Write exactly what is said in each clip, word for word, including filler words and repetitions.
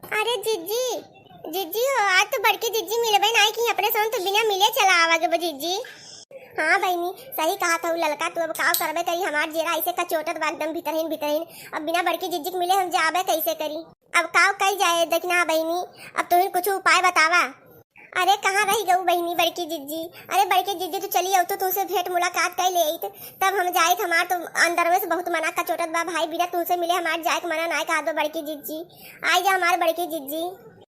अरे जिज्जी, जिज्जी हो, आज तो बड़की जिज्जी मिलबे नाई की, अपने सोन तो बिना मिले चला आवा गे बा जिज्जी। हाँ बहिनी, सही कहत हऊ ललका, तू अब काव करबे करी, हमार जियरा ऐसे कचोटत बा एकदम भितरहिन भितरहिन। अब बिना बड़की जिज्जी के मिले हम जाबे कैसे करी? अब काव कइल जाए दखिनहा बहिनी, अब तुहिन कुछ उपाय बतावा। अरे कहाँ रहि गऊ बहिनी बड़की जिज्जी? अरे बड़की जिज्जी तू चली अउतू, तुहसे भेंट मुलाकात कइ लेइत, तब हम जाइत। हमार तो अंदर में से बहुत मना कचोटत बा भाई, बिना तुहसे मिले हमार जाए के मना नाय कहत बा बड़की जिज्जी। आई जा हमार बड़की जिज्जी,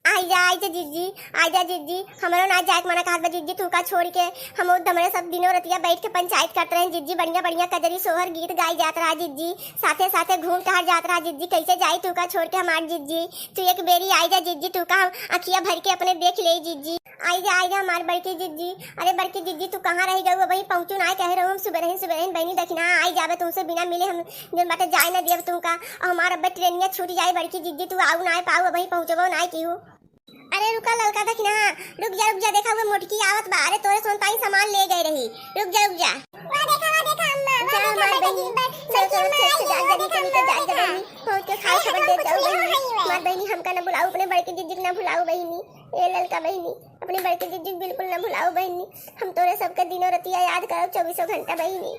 आई जा, आई जा जिज्जी, आई जा जिज्जी, हमरो ना जाए के मना कहत बा जिज्जी, तू का छोड़ के। हम उद हमरे सब दिनों रतिया बैठ के पंचायत करत रहे जिज्जी, बढ़िया बढ़िया कजरी सोहर गीत गाई जात रहा जिज्जी, साथे साथे घूम टहर जात रहा जिज्जी, कैसे जाई तू का छोड़ के हमार जिज्जी? तू एक बेरी आई जा जिज्जी, तू का हम अखिया भर के अपने देख ले जिज्जी। आई जा, आई जा हमार बड़की जिज्जी। अरे बड़की जिज्जी तू कहाँ रहि गऊ? अबही पहुँचू नाय कहे रहू हम सुबेरहिन सुबेरहिन बहिनी दखिनहा आई जाबे, तुहसे बिना मिले हम जौन बाटे जाए ना देब तुहका। अउर हमार अब्बे ट्रेनिया छूट जाए बड़की जिज्जी, तू आऊ नाय पाऊ, अबही पहुँचबो नाय किहू। अरे रुका ललका दखिनहा, रुक जा रुक जा, देखा हुए मोटकी आवत बा। अरे तोरे सोन ताई सामान ले गए रही, रुक जा रुक जा। वाह देखा, वाह देखा अम्मा, वाह जा देखा हमार बड़की बहिनी, जिज्जी, चल, चल, चल, चल, जा, जा, जा, जा, जा, बहिनी, पहुँच के खाए खबर दे जाऊ बहिनी। हमार बहिनी हमका ना भुलाऊ, अपने बड़की जिज्जी के ना भुलाऊ बहिनी। ए ललका बहिनी, अपनी बड़की जिज्जी के बिल्कुल ना भुलाऊ बहिनी, हम तोरे सबके दिनों रतिया याद करब चउबीसों घंटा बहिनी।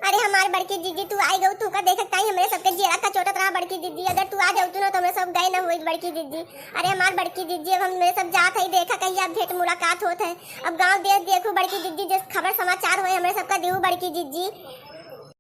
अरे हमार बड़की जिज्जी तू आई गऊ, तू का देखत ताई हमरे सबके जियरा कचोटत रहा बड़की जिज्जी, अगर तू आ जाऊ तू ना तो हमरे सब गए ना होई बड़की जिज्जी। अरे हमार बड़की जिज्जी अब हमरे सब जात है, देखा कहिया भेंट मुलाकात होत है। अब गाँव देश देखू बड़की जिज्जी, जे खबर समाचार होए हमरे सबका दिहू बड़की जिज्जी।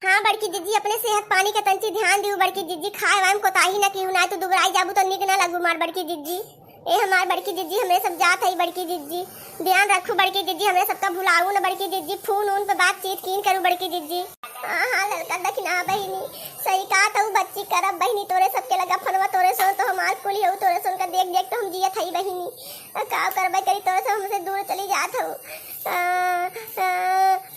हाँ बड़की जिज्जी, अपने सेहत पानी के तंची ध्यान दिहू बड़की जिज्जी, खाए वाए में कोताही ना किहू, नाय तो दुबराई जाबू तो निक ना लगू हमार बड़की जिज्जी। ए हमार बड़की जिज्जी, हमरे सब जात हई बड़की जिज्जी, ध्यान रखू बड़की जिज्जी, हमरे सबका भुलाऊ न बड़की जिज्जी, फोन उन पे बातचीत कीन करू बड़की जिज्जी। हाँ हाँ ललका दखिनहा बहिनी, सही कहत हऊ बच्ची, करब बहिनी तोरे सबके लगा फोनवा, तोरे सोन तो हमार कुली हऊ, तोरे सोन का देख देख तो हम जियत हई बहिनी। का करबे करी, तोरे सब हमसे दूर चली जात हऊ। आ, आ,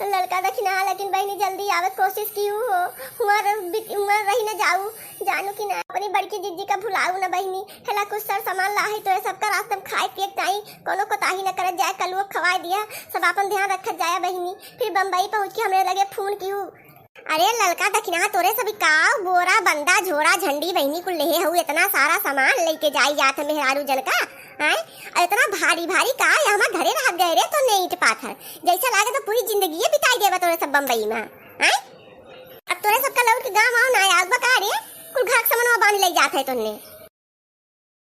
ललका दखिनहा, लेकिन बहिनी जल्दी आवे के कोशिश किहू हो, हुआँ रह-, बिक-, हुआँ रहि न जाऊ, जानू कि ना। अपनी बड़की जिज्जी का भुलाऊ न बहिनी, हेला कुछ सर सामान लाही तो ये सबका रास्ते में खाए पिए के ताई कोनो कोताही न करत जाए, कलुआ खवाए दिया, सब आपन ध्यान रखत जाया बहिनी, फिर बम्बई पहुँच के हमरे लगे फोन किहू। अरे ललका दखिनहा, तोरे सब काव बोरा बंदा झोरा झंडी बहिनी कुल लेहे हऊ, इतना सारा सामान लेके जाई जात है मेहरारू जन का, हैं? और इतना भारी भारी का है, हमार घरे रह गए रे तो ईंट पाथर, जैसा लागे तो पूरी जिंदगी बिताई देबा तोरे सब बम्बई में, हैं? अब तोरे सबका लौट के गाँव आव ना आग बा का रे, कुल घर के सामानवा बांध ले जात है तोन्ने।